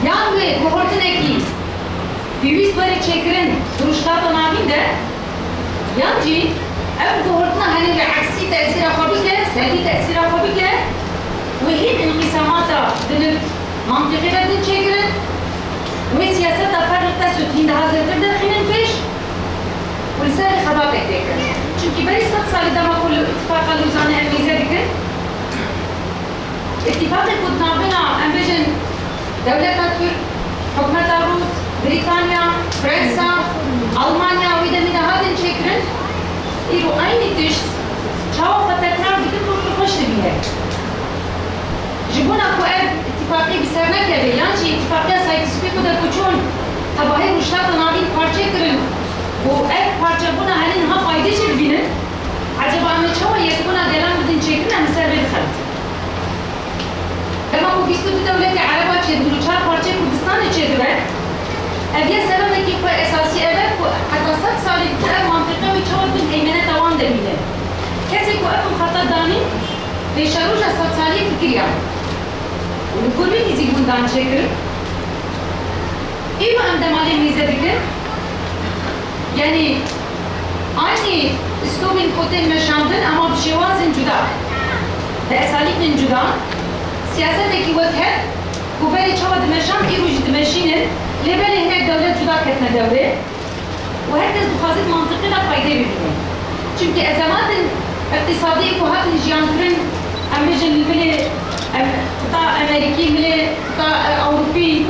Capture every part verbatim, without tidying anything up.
Yan wê guhertinekî pêwîst were çêkirin di Rojhilata Navîn de, yan jî ev guhertina henê bi eksî tesîra xwe bike, seldî tesîra xwe bike, wê hîn înqîsamata di nav mentiqê de bin çêkirin, wê siyaseta ferq test û tîndaha zêdetir derxînin pêş û li ser vê xebatek têkin. Çimkî berî sed salî dema ku li Îtîfaqa Lozanê em mêze dikin, Îtîfaqê ku di navbêna, em bêjin, dewleta Tirk, hikûmeta Rûs, Brîtanya, Fransa, Almanya wî demî de hatin çêkirin, îro eynî tişt çawa xwe tekrar dikin ku pir xweş dibîne. Ji bona ku ev îtîfaqî bi ser nekeve, yan jî îtîfaqiya Sykes-Picot de ku çûn tevahî Rojhilata Navîn parçe kirin û ev parçebûna henê niha faydê jî bibînin, eceba em ê çawa yekbûna gelan bidin çêkirin, em li ser vê dixebitin. Dema ku bîst û du dewletê Ereba çêdibin û çar parçeyê Kurdistanê çêdibe, ev ya sebebekî xwe esasî ev e ku heta sed salî ditir ev mentiqe wê çawa bin heymeneta wan de bîne. Kesê ku ev mixetet danî, pêşeroja sed salî fikiriya û li gor wî nîzîkbûn dan çêkirin. Îro em dema lê mêze dikin, yanî aynî uslûbên ku tên meşandin, ema bi şêwazên cuda, bi esalîbên cuda, siyasetekî wek hev ku berê çawa dimeşand, îro jî dimeşînin, lê belê hinek dewlet cuda ketine dewrê û her kes dixwaze di mentiqê de faydê bibîne. Çimkî ezematên îqtîsadî ku hatin jiyankirin, em bêjin li bilê, em, qita Amerîkî, milê qita, e, Ewropî,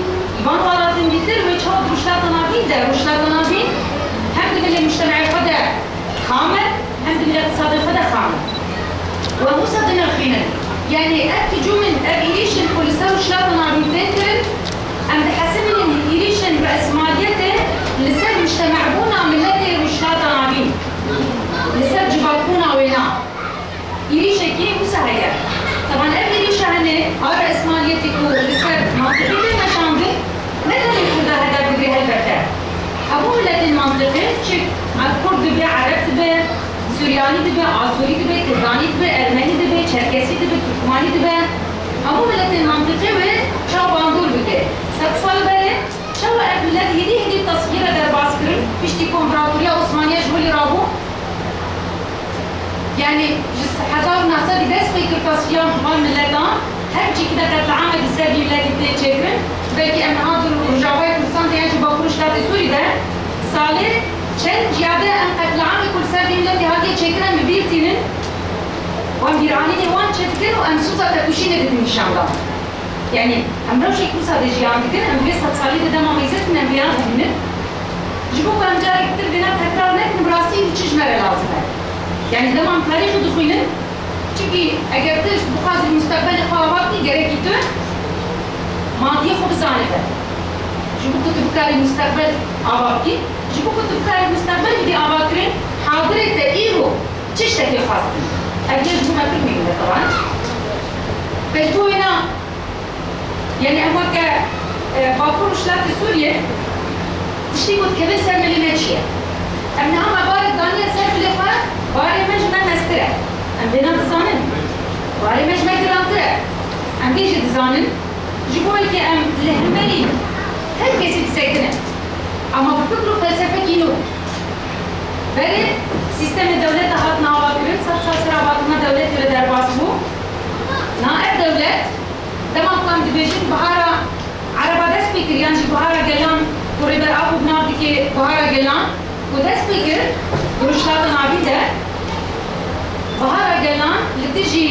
van welatên dîtir wê çawa di Rojhilata Navîn de, Rojhilata Navîn hem di milê mujtemeyê xwe de xam e, hem di milê îqtisadê xwe de xam e. Û em wisa dinirxînin. Yanî ev hicûmên, ev êrîşên ku li ser Rojhilata Navîn tên kirin, em dihesibînin êrîşên resmaliyetê li ser mujtemebûna miletê Rojhilata Navîn, li ser civakbûna wêna. Êrîşekî wisa heye. Teban ev êrîşa hene a resmaliyetê ku li ser mentiqê tê meşandin, ne tenê Kurda hedef digire, helbete. Hemû miletên mentiqê, çi Kurd dibe, Ereb dibe, Suryanî dibe, Asûrî dibe, Kirdanî dibe, Ermenî dibe, Çerkesî dibe, Turkmanî dibe, hemû miletên mentiqê wê çawa bandor bike. Sed sal berê çawa ev milet hêdî hêdî tasfiyê re derbas kirin, piştî ku Împaratoriya Osmaniye ji holê rabû? Yanî ji hezar û neh sedî dest pê kir tasfiya van miletan, her cîkî de qetliamê di ser vî miletî tê çêkirin. Belkî em niha di Rojavayê Kurdistan de yan jî Bakur Rojhilatê Sûrî de salê çend cîya de em qetliamê ku li ser vî miletî hatiye çêkirin em bi bîr tînin. Wan bîranînê wan çêdikin û em sûza tekoşînê didin nîşan dan. Yanî em rewşek wisa de jiyan dikin, em di vê sed salî de dema mêze dikin em vêya dibînin. Ji bo ku em carek dir vêna tekrar nekin, bi rastî hîn çi ji me re lazim e? Yanî dema em tarîxê dixwînin, çimkî eger tu bixwazî musteqbelê xwe ava bikî, gerekî tu madiyê xwe bizanibe. Ji bo ku tu bikarî musteqbel ava bikî, ji bo ku tu bikarî musteqbel bidî avakirin, hadirê te îro çi tiştekê xwestin. Ev yê ji bo me pir muhîm e, teban. Pêş bo wêna, yanî em weke, e, Bakur Rojhilatê Sûriyê tiştî ku dikeve ser milê me çi ye? Em niha me barek daniye ser milê xwe, barê me ji me mestir e. Em vêna dizanin. Barê me ji me girantir e. Em vê jî dizanin. Ji bo weke em li hemberî her kesî disekinin. Ama bi fikr û felsefekî nû. Berê sîstemê dewleta hatin avakirin, sed sal ser avakirinê dewletê re derbas bû. Na ev dewlet, dema ku em dibêjin bihara Ereba dest pê kir, yan jî bihara gelan ku Rêber Apo bi nav dike bihara gelan, ku dest pê kir di Rojhilata Navîn de, bihara gelan li dijî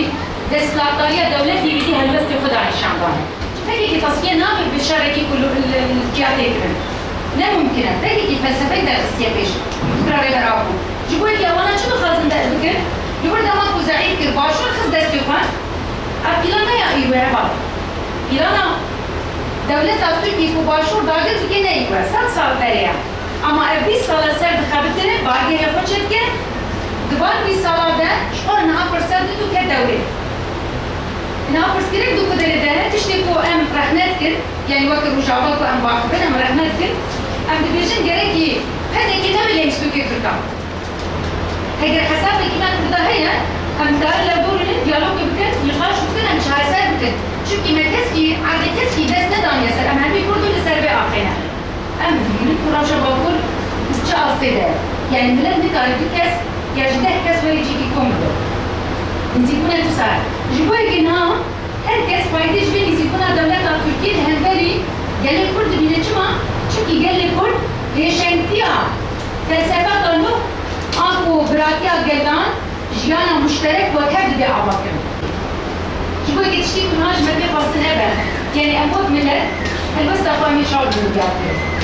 desthilatdariya dewletê êdî helwestê xwe da nîşan dan. Fekekî tasfiye nabe bi şerekî ku li, li, li ciya tê kirin. Ne mumkin e. Fekekî felsefek derxistiye pêş. Fikra Rêber Apo. Ji bo yekê ewana çi dixwazin derbikin? Li wir dema ku zeîf kir, başûr xist destê xwe. Ev pîlan ne ya îro ye, heval. Pîlana dewleta Tirkiyê ku başûr dagir dike ne îro ye. Sed sal berê ye. Ama ev bîst sal e ser dixebite, bargehê xwe çêdike, di van bîst sala de ji xwe re niha firset did û ket dewrê. Niha pirsgirêk di ku derê de hene, tiştê ku em rexne dikin, yanî weke Rojava ku em baqibin, em rexne dikin, em dibêjin gerekî P D K nebe leyîstokê Tirkan. Heger hesabekî me Kurda heye, em dikarin lewdor bînin, diyalogê bikin, nîqaş bikin, em çareser bikin. Çimkî me keskî, erdê keskî dest nedaniye ser, em hemî Kurd Em dibînin ku rewşa Bakur çi astê de ye. Yanî milet nikare du kes ya ji deh kes were cîkî kom bibe. Nizîbûna du sal. Ji bo yekê niha her kes faydê ji vê nizîbûna dewleta Tirkiyê li hemberî gelê Kurd dibîne. Çima? Çimkî gelê Kurd pêşengtiya felsefeka nû a ku biratiya gelan, jiyana muşterek wekhev dide avakirin. Ji bo yekê tiştê ku niha ji me tê xwestin hebe, yanî em wek milet helwesta xwe em ê çawa bidin diyar kirin.